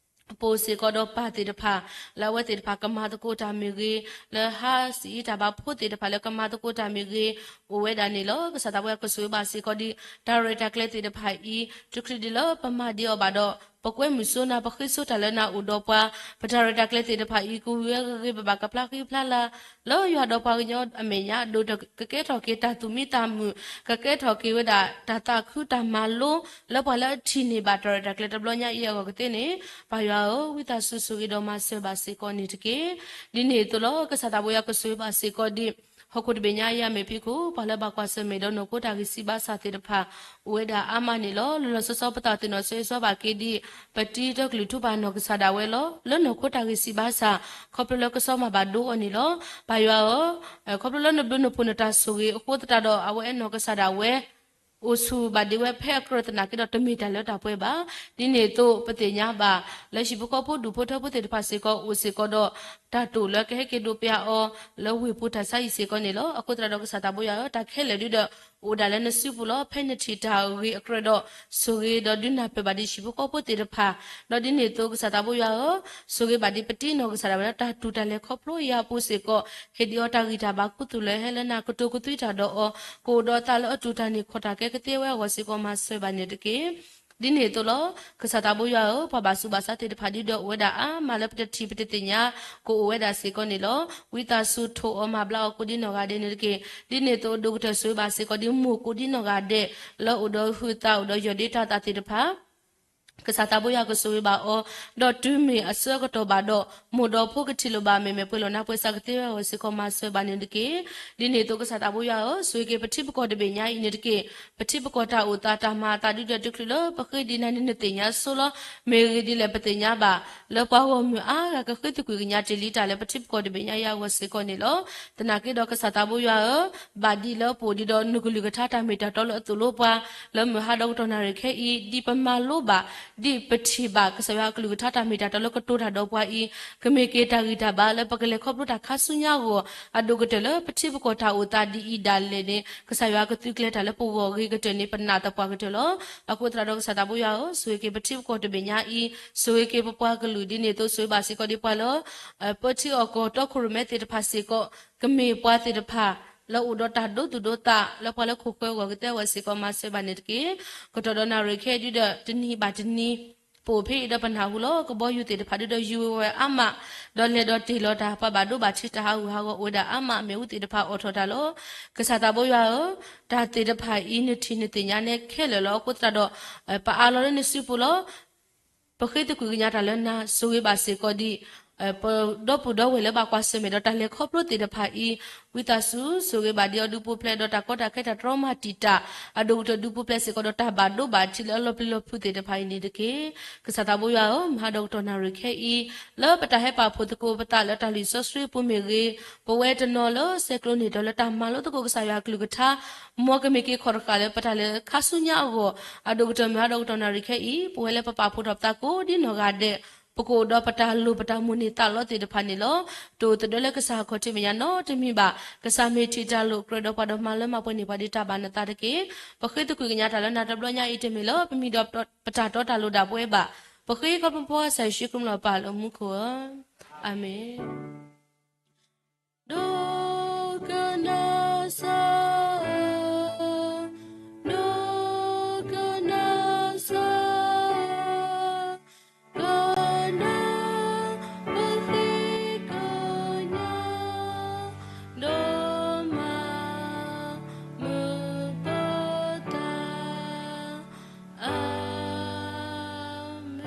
ပအိၣ်စ့ၢ်ကီးဒီးပၢ်သ့ၣ်တဖၣ် လၢအဝဲသ့ၣ်တဖၣ်ကမၤသကိးတၢ်မ့ၢ်ဂ့ၤ, လၢဟးစံးအံၤတၢ်ဘၣ်ဖိသ့ၣ်တဖၣ်လၢကမၤသကိးတၢ်မ့ၢ်ဂ့ၤ, အိၣ်ဝဲဒၣ်န့ၣ်လီၤ. ကစၢ်သးပှဲၤကဆိၣ်ဂ့ၤဘၣ်စ့ၢ်ကီးဒ် တၢ်ရဲၣ်တၢ်ကျဲၤသ့ၣ်တဖၣ်အံၤ တချုးဒံးလၢပမၤဒံးအီၤဘၣ်ဒီး ပကွဲမုာ်ဆိနၤ, ပဃ့ဆိတၢ်လၢနၤအိၣ်ဒီးပှၤ, ပတၢ်ရဲၣ်တၢ်ကျဲၤသ့ၣ်တဖၣ်အံၤ ကဝံၤဝဲဂ့ၤဂ့ၤဘၣ်ဘၣ် ကဖျါဃံဖျါလၤ လၢယွၤဒီးပှၤကညီအမဲာ်ညါ, အဒိၣ်ကကဲထီၣ်က့ၤတၢ်သူၣ်မံသးမုာ်, ကကဲထီၣ်က့ၤဝဲဒၣ်တၢ်သးခုတၢ်မၤလိ လၢပှၤလၢအထံၣ်န့ၢ်ဘၣ်တၢ်ရဲၣ်တၢ်ကျဲၤတဘျီညါအံၤအဂီၢ်ကသ့န့ၣ်, ပၢ်ယွၤဧၢ, ဝံသးစူၤဆိၣ်ဂ့ၤဒီးမၤစၢၤဘၣ်စ့ၢ်ကီးန့ၣ်တက့ၢ်. ဒ်န့ၣ်အသိးလီၤ, ကစၢ်သးဘိယွၤကဆိၣ်ဂ့ၤဘၣ်စ့ၢ်ကီးဒ် ဟီၣ်ခိၣ်တဘ့ၣ်ညါအံၤအမဲာ်ဖံးခိၣ်, ပှၤလၢဘၣ်ကွၢ်ဆၢၣ်မဲာ်ဒီးနီၢ်ခိတၢ်ဂံၢ်စၢ်ဘါစၢ်သ့ၣ်တဖၣ် အိၣ်ဝဲဒၣ်အါမးန့ၣ်လီၤ. လီၤလီၤဆီဆီပသးသ့ၣ်နီၣ်ဆိၣ်ဂ့ၤဆီဘၣ်က့ၤဒ် ပတံၤတကလုာ်ထူၣ်ပာ်နီၢ်ကစၢ်ဒၣ်ဝဲလီၤ. လၢနီၢ်ခိတၢ်ဂံၢ်စၢ်ဘါစၢ် ခီဖျိလၢကစီမၤဘၣ်ဒိအီၤန့ၣ်လီၤ. ပၢ်ယွၤဧၢ, ခီဖျိလၢနဘျုးနဖှိၣ်နတၢ်ဆိၣ်ဂ့ၤအဃိသတးဒီး အဝဲအဲၣ်နီၢ်ကစၢ်ဒၣ်ဝဲ အိၣ်ဆူၣ်ဘၣ်ဒ့ဝဲဖဲအကြၢးသနာ်က့ဒီး တမ့ၢ်တၢ်လၢတၢ်ပှဲၤဘၣ်. ဒ်န့ၣ်အသိး ပသ့ၣ်ညါဘၣ် လၢဟံၣ်ဖိဃီဖိဒူၣ်ဖိထၢဖိသ့ၣ်တဖၣ်စ့ၢ်ကီး အိၣ်စ့ၢ်ကီးဒီး တၢ်တိာ်လၢကဟဲက့ၤဒိးပျၢ်အီၤ လၢဝ့ၢ်ပူၤတၢ်ဆါဟံၣ်စ့ၢ်ကီးန့ၣ်လီၤ. အဃိသတးဒီးကစၢ်သးဘိယွၤဧၢ, တၢ်ခဲလၢာ်ဒုဒီး အိၣ်ဒၣ်လၢနစုပူၤလီၤ. ဖဲနထံၣ်တၢ်ဂ့ၤအကြၢးဒီး ဆိၣ်ဂ့ၤဒီးဒုးနၢ်ပၢၢ်ဘၣ်ဒံးဟံၣ်ဖိဃီဖိသ့ၣ်တဖၣ်, ဒီးဒ်န့ၣ်အသိးကစၢ်သးဘိယွၤဧၢ, ဆိၣ်ဂ့ၤဘၣ်ဒံးပတံၤနီၢ်ကစၢ်ဒၣ်ဝဲလၢတၢ်တူၢ်တၢ်လဲၤခီဖျိအံၤအပူၤစ့ၢ်ကီး, ဟ့ၣ်ဒံးအီၤတၢ်ဂံၢ်တၢ်ဘါခူသူၣ်လၢဟဲလၢနၤ ကတိၤကသွံတၢ်ဒီးအီၤ, ကအိၣ်ဒီးသးလၢအတူၢ်တၢ်န့ၢ်ခီၣ်တၢ်ကဲကသ့ဝဲအဂီၢ်စ့ၢ်ကီး မၤစၢၤဘၣ်န့ၣ်တက့ၢ်. ဒ်န့ၣ်အသိးလီၤ. ကစၢ်သးဘိယွၤဧၢ, ပှၤဘၣ်ဆူးဘၣ်ဆါသ့ၣ်တဖၣ်ဒုဒီးအိၣ်ဝဲဒၣ်အါမးလၢပတထံၣ်ပတသ့ၣ်ညါ ကအိၣ်ဝဲဒၣ်စ့ၢ်ကီးန့ၣ်လီၤ. ဝံသးစူၤထိၣ်အီၤမၤဘျါအီၤကိးဒံနီၢ်ဂၤဒဲးန့ၣ်တက့ၢ်. ဒ်န့ၣ်အသိးဒိၣ်ကတၢၢ်ဆိၣ်ဂ့ၤဘၣ်စ့ၢ်ကီးဒ်မိၢ်ကိးဒံနီၢ်ဂၤဒဲး လၢအိၣ်ဒီးဟုးသးအိၣ်ဒီးယီၢ်ဒ့တၢ်သးသ့ၣ်တဖၣ် ကစၢ်သးဘိယွၤကဆိၣ်ဂ့ၤဘၣ်အီၤ, ဒီးတုၤမ့ၢ်အဆၢကတီၢ်ဘၣ်ဒီး မိၢ်ဒီးဖိကထံၣ်လိာ်ဘၣ် မ့မ့ၢ်ပှဲၤလီၤနါပှဲၤစးကသ့ဝဲအဂီၢ်စ့ၢ်ကီး မၤစၢၤဘၣ်န့ၣ်တက့ၢ်. ဒ်န့ၣ်အသိးကစၢ်သးဘိယွၤဧၢ, ဆိၣ်ဂ့ၤက့ၤပထံပကီၢ်တဘ့ၣ်ညါအံၤန့ၣ်တက့ၢ်. ပထံပကီၢ်တၢ်အိၣ်သးတၢ်မၤအသးဒုဒီးတချုးလၢပဃ့ဒံးနၤန့ၣ် နသ့ၣ်ညါဆိလီၤ. မ့ၢ်ဂ့ၢ်ဒ်လဲၣ်ပသ့ၣ်ညါဘၣ် လၢပှၤဂီၢ်မုၢ်အါဂၤကဃ့သကွံာ်ကညးတ့ၢ်လံတၢ်လၢပထံပကီၢ်တဘ့ၣ်ညါအံၤအဂီၢ်စ့ၢ်ကီးန့ၣ်လီၤ. သနာ်က့ဒီးကစၢ်သးဘိယွၤဧၢ, ဘၣ်ဒံးလၢပအိၣ်ဒံးဒီးနကလုၢ်ကထါတၢ်မ့ၢ်တၢ်တီလၢအသိၣ်လိပှၤ လၢမုၢ်ဟါဒီးကတီၢ်နၣ်ရံၣ်ခဲအံၤ ဒ်ပမၤလိဘၣ်, ဒ်ပထံၣ်ဘၣ် ကစၢ်ယွၤအကလုၢ်ကထါတၢ်မ့ၢ်တၢ်တီလၢကတိၤတၢ်ဒီးပှၤအံၤ ကမ့ၢ်က့ၤတၢ်ဂံၢ်တၢ်ဘါလၢပကလဲၤခီဖျိတၢ်ခါဆူညါအဂီၢ်, အဒိၣ်ကတၢၢ်လၢပထံပကီၢ်တၢ်အိၣ်သးဒ်အံၤဒၣ်လဲာ်န့ၣ် ကစၢ်ယွၤကသုးကျဲၤတၢ်လၢပဂီၢ်ဂ့ၤကတၢၢ်န့ၣ် ပနာ်သပှၢ်ကတၢၢ်လီၤ. အဃိသတးဒီးကစၢ်သးဘိယွၤဧၢ, ဆိၣ်ဂ့ၤက့ၤပထံပကီၢ်တဘ့ၣ်ညါအံၤ, ဆိၣ်ဂ့ၤက့ၤပပှၤကလုာ်ဒ်န့ၣ်အသိး ဆိၣ်ဂ့ၤဘၣ်စ့ၢ်ကီးဒ်ပှၤလၢ ပၢထံအီၣ်ကီၢ်တီခိၣ်ရိၣ်မဲသ့ၣ်တဖၣ်စ့ၢ်ကီး, ကမ့ၢ်ပှၤသ့ၣ်တဖၣ် လၢအိၣ်ဒီးတၢ်ဒိသူၣ်ဒိသး လၢပှၤလၢခိၣ်ဃၢၤအဂီၢ်ကသ့အဂီၢ်စ့ၢ်ကီး မၤစၢၤဘၣ်န့ၣ်တက့ၢ်. ကတီၢ်ဒီးနၣ်ရံၣ်ခဲအံၤဒုဒီး တနံၤဘၣ်တနံၤ ပအိၣ်ဖဲအံၤဒီးပနၢ်ဟူလီၤ. ကဘီယူၤသ့ၣ်တဖၣ်ဒုဒီးယူၤဝဲအါမး, ဒီးလဲၤဒီးတ့ၢ်လီၤတၢ် ပှၤဘၣ်ဒိဘၣ်ထံးတၢ်ဟးဂူာ်ဟးဂီၤအိၣ်ဝဲဒၣ်အါမး မ့ၣ်အူသ့ၣ်တဖၣ်အိးထီၣ်တၢ်လီၤ. ကစၢ်သးဘိယွၤဧၢ, တၢ်သ့ၣ်တဖၣ်အံၤ နထံၣ်နသ့ၣ်ညါနဲခဲလၢာ်လီၤ. အဃိသတးဒီး ပအးလီၤလၢနစုပူၤလီၤ. ပဃ့သကွံာ်ကညးတၢ်လၢနၤ, ဆိၣ်ဂ့ၤဘၣ်စ့ၢ်ကီးဒ် ပဒီပုၢ်ဒီဝဲၢ်လၢဘၣ်ကွၢ်ဆၢၣ်မဲာ်ဒီးတၢ်လဲၤခီဖျိသ့ၣ်တဖၣ်အံၤ, ဝံသးစူၤ ဆိၣ်ဂ့ၤဘၣ်ဒ်အီၤဒုပူၤဖျဲးဒီးတၢ်ကီတၢ်ခဲတၢ်တြီမၤတံာ်တာ်, အဒိၣ်ကတၢၢ်ဒုပူၤဖျဲးစ့ၢ်ကီးဒီးတၢ်ဘၣ်ဒိဘၣ်ထံးလၢအလီၤပျံၤလီၤဖုးသ့ၣ်တဖၣ်အံၤန့ၣ်တက့ၢ်. ကစၢ်သးဘိယွၤဧၢ, မုၢ်ဟါဒီးကတီၢ်နၣ်ရံၣ်ခဲအံၤ, လၢပတၢ်ဟဲပာ်ဖှိၣ်သကိးပသးလၢတၢ်လံာ်စီဆှံပူၤမ့ၢ်ဂ့ၤ, ပဝဲတနီၤလၢဆဲးကျိးန့ၢ်တၢ်လၢတၢ်မၤလိသကိးကစၢ်ယွၤအကလုၢ်ကထါ မ်ကမ့ၢ်က့ၤခီၣ်တဃာ်လၢပတၢ်လဲၤခါဆူညါအဂီၢ်, အဒိၣ်ကတၢၢ်မုၢ်ဟါဒီးကတီၢ်နၣ်ရံၣ်ခဲအံၤ, ပဝဲလၢပပာ်ဖှိၣ်ထီၣ်ပသးကိးဒ်နီၢ်ဂၤဒဲး, ပကအိၣ်ဒီးပတၢ်လိၣ်ပတၢ်မိၣ်န့ၢ်သးလီသ့ၣ်တဖၣ်န့ၣ်လီၤ. တအိၣ်သဒၢလၢကစၢ်အခီၣ်ထံးမဲာ်ညါနီတမံၤဘၣ်. ကစၢ်မ့ၢ်ထံၣ်တၢ်လိၣ်ကြၢးဒီးပှၤဒီးမၤလၢမၤပှဲၤန့ၢ်ပှၤဒ်တၢ်ဘၣ်နသးတက့ၢ်. ပဃ့သကွံာ်ကညးတၢ်လၢနၤတဘျီညါအံၤတမ့ၢ်လၢပမံၤဒီးပတၢ်တီတၢ်လိၤဒၣ်ပဝဲဘၣ်. ပဃ့ခီဖျိပှၤကစၢ်ယ့ၣ်ၡူးခရံာ်မံၤလီၤပၢ်လၢမူခိၣ်ဧၢ, အၤမ့ၣ်. ဒိကနၣ်စၢၤ, ဒိကနၣ်စၢၤ, ကနၣ်ပဃ့ကညး, ဒီးမၤမုာ်ပသး, အၤမ့ၣ်.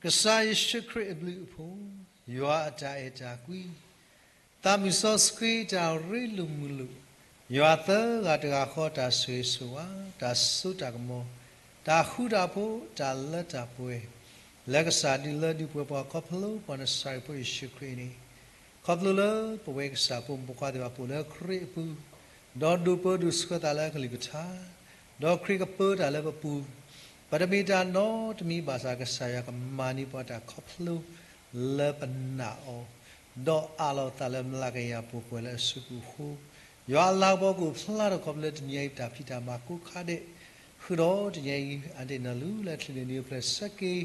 ကစၢ်ယ့ၣ်ၡူးခရံာ်အဘျုးအဖှိၣ်, ယွၤအတၢ်အဲၣ်တၢ်ကွံ, သးမုၢ်စီဆှံတၢ်ရ့လိာ်မုာ်လိာ်, ယွၤသၢဂၤတဂၤဃီတၢ်ဆိၣ်ဂ့ၤဆိၣ်ဝါ, တၢ်စိတၢ်ကမီၤ, တၢ်ဃူတၢ်ဖိး, တၢ်လၢတၢ်ပှဲၤ, လၢကစၢ်ဒုးလၢဒုးပှဲၤပှၤခီဖျိပှၤနစၤရ့းဖိယ့ၣ်ၡူးခရံာ်န့ၣ်, ခီဖျိလၢပဝဲကစၢ်ဖိမုၣ်ဖိခွါသ့ၣ်တဖၣ်ပအိၣ်လၢခရံာ်အပူၤ, ဒီးဒိးပၢဒိးဆှၢသးလၢအကလုၢ်ကထါ, ဒီးခရံာ်ကပၢတၢ်လၢပပူၤ, ပတမ့ၢ်တၢ်နီတမံၤဘၣ်ဆၣ် ကစၢ်ယွၤကမၤန့ၢ်ပှၤတၢ်ခီဖျိလၢပနာ်အီၤ, ဒီးအးလီၤသးလၢမျးကယၤပူၤပှဲၤလၢအစုပူၤအဃိ, ယွၤအလၤကပီၤကအိၣ်ဖျါထီၣ်ခီဖျိလၢတနံၤအံၤပတၢ်ဖံးတၢ်မၤကိးခါဒဲး, ဃုာ်ဒီးတနံၤအံၤ အဒ့ၣ်နီၢ်လူလၢချံးန့ၣ်နံၤအိၣ်ဖျဲၣ်ဆၢက့ၤ,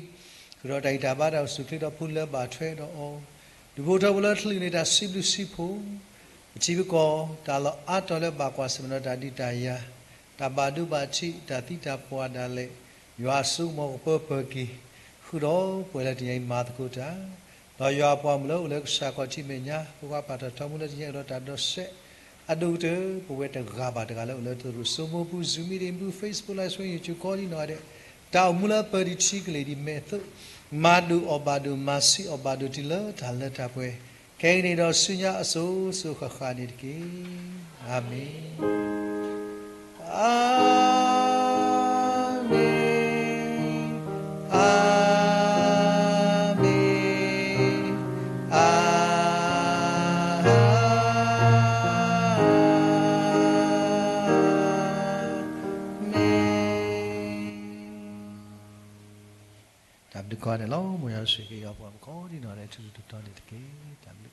ဃုာ်ဒီးတၢ်ဂံၢ်တၢ်ဘါတၢ်အိၣ်ဆူၣ်အိၣ်ချ့ဒီးဖိလၢဘၣ်ထွဲဒီးအီၤ, ဒူၣ်ဖိထၢဖိလၢတချုးန့ၣ် တၢ်စံးဘျုးစံးဖှိၣ်, ပထံပကီၢ်, တၢ်လီၢ်အါတီၤလၢဘၣ်ကွၢ်ဆၢၣ်မဲာ်ဒီးတၢ်ဒုးတၢ်ယၤ, တၢ်ဘၣ်ဒိဘၣ်ထံး, တၢ်သံတၢ်ပှၢ်ဒၣ်လဲာ်, ယွၤအစိကမီၤကပၢပၢၢ်က့ၤ, ဃုာ်ဒီးပှဲၤလၢတနံၤအံၤမၤသကိးတၢ်, ဒီးယွၤအပှၤမုၣ်လၢအိၣ်လၢကစၢ်ခီၣ်ထံးမဲာ်ညါ ဖိခွါပာ်ထီၣ်ထီမူလၢတနံၤအံၤဒီးတၢ်ဒီးစဲး, အဒိၣ်ကတၢၢ် ပဝဲတဂၤဘၣ်တဂၤလၢအိၣ်လၢတရူးစိမိပူၤ Zoom meeting ပူၤ Facebook Live Stream YouTube ကိးဒံနီၢ်ဂၤဒဲး တၢ်အိၣ်မူလၢပၢၤဒံးထံကလ့ၢ်ဒံးမဲာ်သိး, မၤဒိၣ်အီၣ်ဘၣ်ဒိၣ် မၤဆံးအီၣ်ဘၣ်ဒိၣ်တုၤလၢတၢ်လၢတၢ်ပှဲၤ, ခဲကနံၣ်ဒီးဆူညါအစိၤစိၤဃၣ်ဃၣ်န့ၣ်တက့ၢ်. အၤမ့ၣ်, အၤမ့ၣ်, အၤမ့ၣ်, အၤမ့ၣ်. တၢ်ဘျုးကိးဂၤဒဲးလီၤ. မ်ယွၤဆိၣ်ဂ့ၤက့ၤယွၤပှၤကိးဒံနီၢ်ဂၤဒဲး ထူထူတီတီန့ၣ်တက့ၢ်. တၢ်ဘျုး.